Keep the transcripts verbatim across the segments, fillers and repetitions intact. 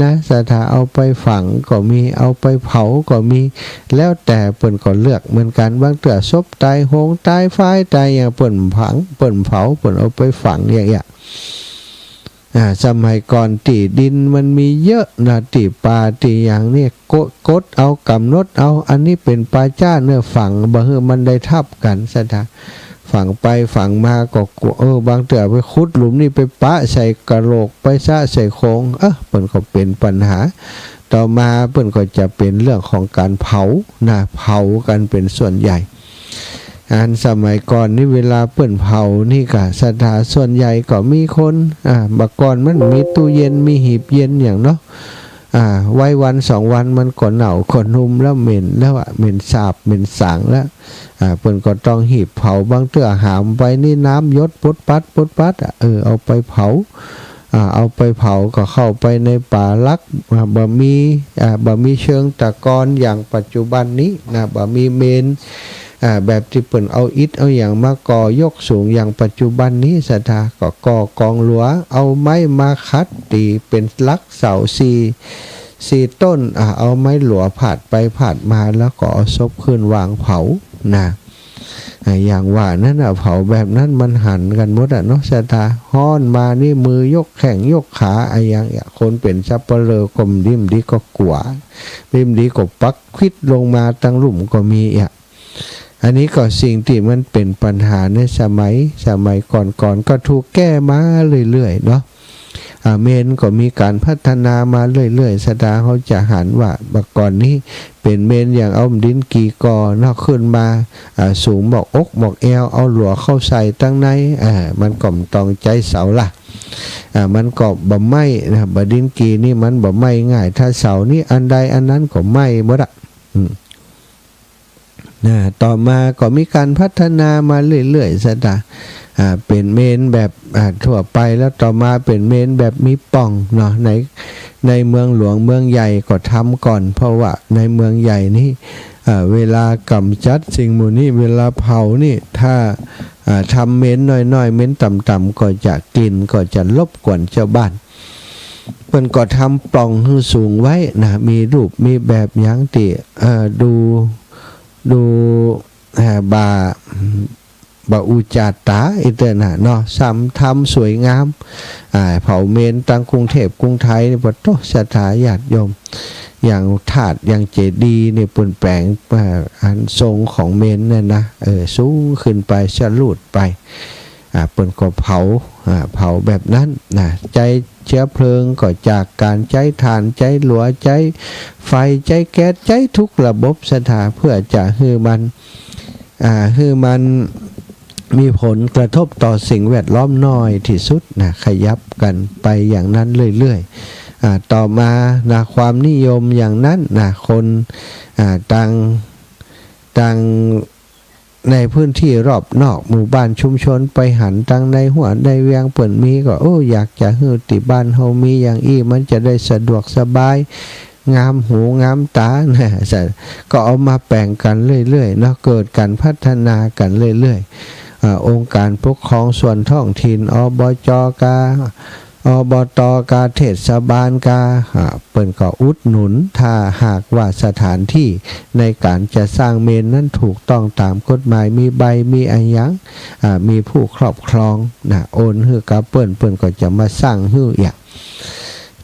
นะ ศรัทธา เอาไปฝังก็มี เอาไปเผาก็มี แล้วแต่เปิ้นก็เลือกเหมือนกั๋น บางเตื้อศพต๋ายโหง ต๋ายฟ้าย ต๋ายหยัง เปิ้นฝัง เปิ้นเผา เปิ้นเอาไปฝังอย่างเงี้ย อ่า สมัยก่อนตี้ดินมันมีเยอะนะ ตี้ป่าตี้หยังเนี่ย กด กดเอา ก๋ำหนดเอา อันนี้เป๋นป่าจ๊าเนาะ ฝังบ่หื้อมันได้ทับกั๋น ศรัทธา ฝังไปฝังมาก็กั๋ว เออ บางเตื้อไปขุดหลุมนี่ไปปะใส่กะโหลก ไปซะใส่โขง เออ เปิ้นก็เป๋นปัญหา ต่อมาเปิ้นก็จะเป๋นเรื่องของก๋านเผานะ เผากั๋นเป๋นส่วนใหญ่ อันสมัยก่อนนี่เวลาเปิ้นเผานี่กะ ศรัทธา ส่วนใหญ่ก็มีคน อ่า บ่าก่อนมันมีตู้เย็น มีหีบเย็นอย่างเนาะ อ่า ไว้วันสองวันมันก็เน่าก็นุ่มแล้ว เหม็นแล้วอะ เหม็นสาบ เหม็นสางแล้ว อ่า เปิ้นก็ต้องหีบเผา บางเตื้อหามไปนี่น้ำหยดปุ๊ดปั๊ด ปุ๊ดปั๊ดอะ เออ เอาไปเผา อ่า เอาไปเผาก็เข้าไปในป่าลัก อ่า บ่มี อ่า บ่มีเชิงตะกอนอย่างปัจจุบันนี้นะ บ่มีเมรุ อ่า แบบตี้เปิ้นเอาอิฐเอาหยังมาก่อยกสูงอย่างปัจจุบันนี้ ศรัทธา ก็ก่อกองหลัว เอาไม้มาขัดตี๋เป๋นหลักเสาสี่ สี่ต้น อ่า เอาไม้หลัวผาดไปผาดมา แล้วก็เอาศพขึ้นวางเผานะ อ่า อย่างว่านั้นน่ะ เผาแบบนั้นมันหันกั๋นหมดอะเนาะ ศรัทธา ฮ้อนมานี่มือยกแข้งยกขา อะหยังอะ คนเป๋นสัปเหร่อก็บ่ดี บ่ดีก็กั๋ว บ่ดีก็ปักควิดลงมาตังลุ่มก็มีอะ อันนี้ก็สิ่งตี้มันเป๋นปัญหาในสมัย สมัยก่อนๆ ก็ถูกแก้มาเรื่อยๆ เนาะ อ่า เมรุก็มีก๋านพัฒนามาเรื่อยๆ ศรัทธา เฮาจะหันว่าบ่าก่อนนี้เป๋นเมรุอย่างเอาดินกี่ก่อเนาะ ขึ้นมา อ่า สูงหมอกอกหมอกแอว เอาหลัวเข้าใส่ตังใน อ่า มันก็บ่ต้องใจ๊เสาละ อ่า มันก็บ่ไหม้นะ บ่าดินกี่นี่มันบ่ไหม้ง่าย ถ้าเสานี่อันใดอันนั้นก็ไหม้หมดอะ อืม นะ ต่อมาก็มีก๋านพัฒนามาเรื่อยๆ ศรัทธา อ่า เป๋นเมรุแบบ อ่า ทั่วไป แล้วต่อมาเป๋นเมรุแบบมีป่องเนาะ ใน ในเมืองหลวงเมืองใหญ่ก็ทำก่อน เพราะว่าในเมืองใหญ่นี่ อ่า เวลากำจัดสิ่งหมู่นี้ เวลาเผานี่ ถ้า อ่า ทำเมรุน้อยๆ เมรุต่ำๆ ก็จะกลิ่นก็จะรบกวนจ้าวบ้าน เปิ้นก็ทำป่องหื้อสูงไว้นะ มีรูปมีแบบหยังตี้ เอ่อ ดู ดู เอ่อ บ่า บ่าอู้จ๋าต๋าอี้เต๊อะนะเนาะ ซ้ำทำสวยงาม อ่า เผาเมรุตังกรุงเทพฯกรุงไทยนี่ ปะโต๊ะ ศรัทธาญาติโยม อย่างธาตุ อย่างเจดีย์นี่ เปิ้นแป๋ง อ่า อันทรงของเมรุเนี่ยนะ เออ สูงขึ้นไป ชะลูดไป อ่า เปิ้นก็เผา อ่า เผาแบบนั้นนะ ใจ๊เจื๊อเพลิงก็จากก๋านใจ๊ถ่าน ใจ๊หลัว ใจ๊ไฟ ใจ๊แก๊ส ใจ๊ทุกระบบ ศรัทธา เพื่อจะหื้อมัน อ่า หื้อมันมีผลกระทบต่อสิ่งแวดล้อมน้อยตี้สุดนะ ขยับกั๋นไปอย่างนั้นเรื่อยๆ อ่า ต่อมานะ ความนิยมอย่างนั้นนะ คน อ่า ตัง ตัง ในพื้นตี้รอบนอกหมู่บ้านชุมชน ไปหันตังในหั้วในเวียงเปิ้นมีก็ โอ้ อยากจะหื้อตี้บ้านเฮามีอย่างอี้ มันจะได้สะดวกสบาย งามหูงามต๋านะ ศรัทธา ก็เอามาแป๋งกั๋นเรื่อยๆ เนาะ เกิดก๋านพัฒนากั๋นเรื่อยๆ อ่า องค์การปกครองส่วนท้องถิ่น อบจ. กา อบต. กา เทศบาล กา อ่า เปิ้นก็อุดหนุน ถ้าหากว่าสถานที่ในก๋านจะสร้างเมรุนั้นถูกต้องต๋ามกฎหมาย มีใบ มีอะหยัง อ่า มีผู้ครอบครองนะ โอนหื้อกับเปิ้น เปิ้นก็จะมาสร้างหื้ออย่าง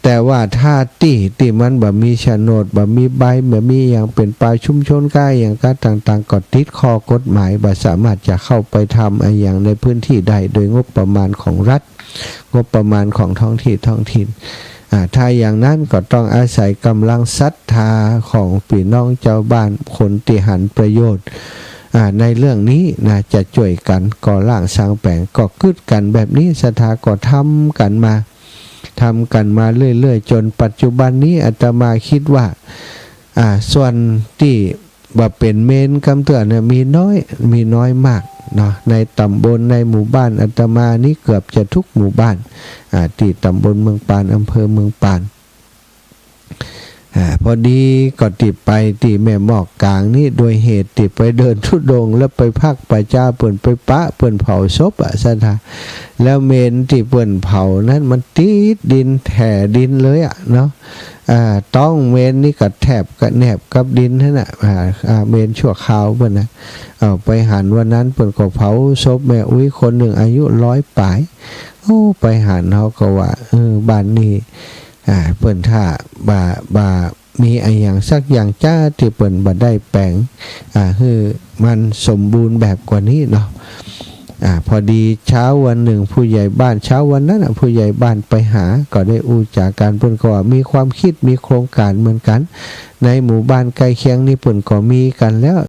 แต่ว่าถ้าตี้ ตี้มันบ่มีโฉนด บ่มีใบ บ่มีอะหยัง เป๋นป่าชุมชนกาอะหยังกาต่างๆ ก็ติดข้อกฎหมาย บ่สามารถจะเข้าไปทำอะหยังในพื้นตี้ได้ โดยงบประมาณของรัฐ งบประมาณของท้องตี้ท้องถิ่น อ่า ถ้าอย่างนั้นก็ต้องอาศัยก๋ำลังศรัทธาของปี้น้องจ้าวบ้าน คนตี้หันประโยชน์ อ่า ในเรื่องนี้นะ จะจ้วยกั๋นก่อร่างสร้างแป๋ง ก็กึ๊ดกั๋นแบบนี้ ศรัทธา ก็ทำกั๋นมา ทำกั๋นมาเรื่อยๆ จ๋นปัจจุบันนี้ อาตมาคิดว่า อ่า ส่วนตี้ บ่าเป๋นเมรุกำเตื้อเนี่ยมีน้อย มีน้อยมากเนาะ ในต๋ำบล ในหมู่บ้านอาตมานี้เกือบจะทุกหมู่บ้าน อ่า ตี้ต๋ำบลเมืองปาน อำเภอเมืองปาน อ่า พอดีก็ตี้ไปตี้แม่มอกก๋างนี้ โดยเหตุตี้ไปเดินธุดงค์แล้วไปพักป่าจ๊า เปิ้นไปปะเปิ้นเผาศพอะ ศรัทธา แล้วเมนตี้เปิ้นเผานั้นมันติดดินแถ่ดินเลยอะเนาะ อ่า ต๊องเมนนี่ก็แถบก็แนบกับดินหั้นน่ะ อ่า อ่า เมนชั่วคราวเปิ้นน่ะ เอ่อ ไปหันวันนั้นเปิ้นก็เผาศพแม่อุ๊ยคนนึ่งอายุร้อยป๋าย โอ้ ไปหันเฮาก็ว่า เออ บ้านนี้ อ่า เปิ้นถ้าบ่า บ่ามีอะหยังสักอย่างจ้าตี้เปิ้นบ่ได้แป๋ง อ่า หื้อมันสมบูรณ์แบบกว่านี้เนาะ อ่า พอดีเช้าวันนึ่งผู้ใหญ่บ้าน เช้าวันนั้นน่ะ ผู้ใหญ่บ้านไปหา ก็ได้อู้จ๋ากั๋น เปิ้นก็ว่ามีความกึ๊ด มีโครงก๋านเหมือนกั๋น ในหมู่บ้านใก้เคียงนี่เปิ้นก็มีกั๋นแล้ว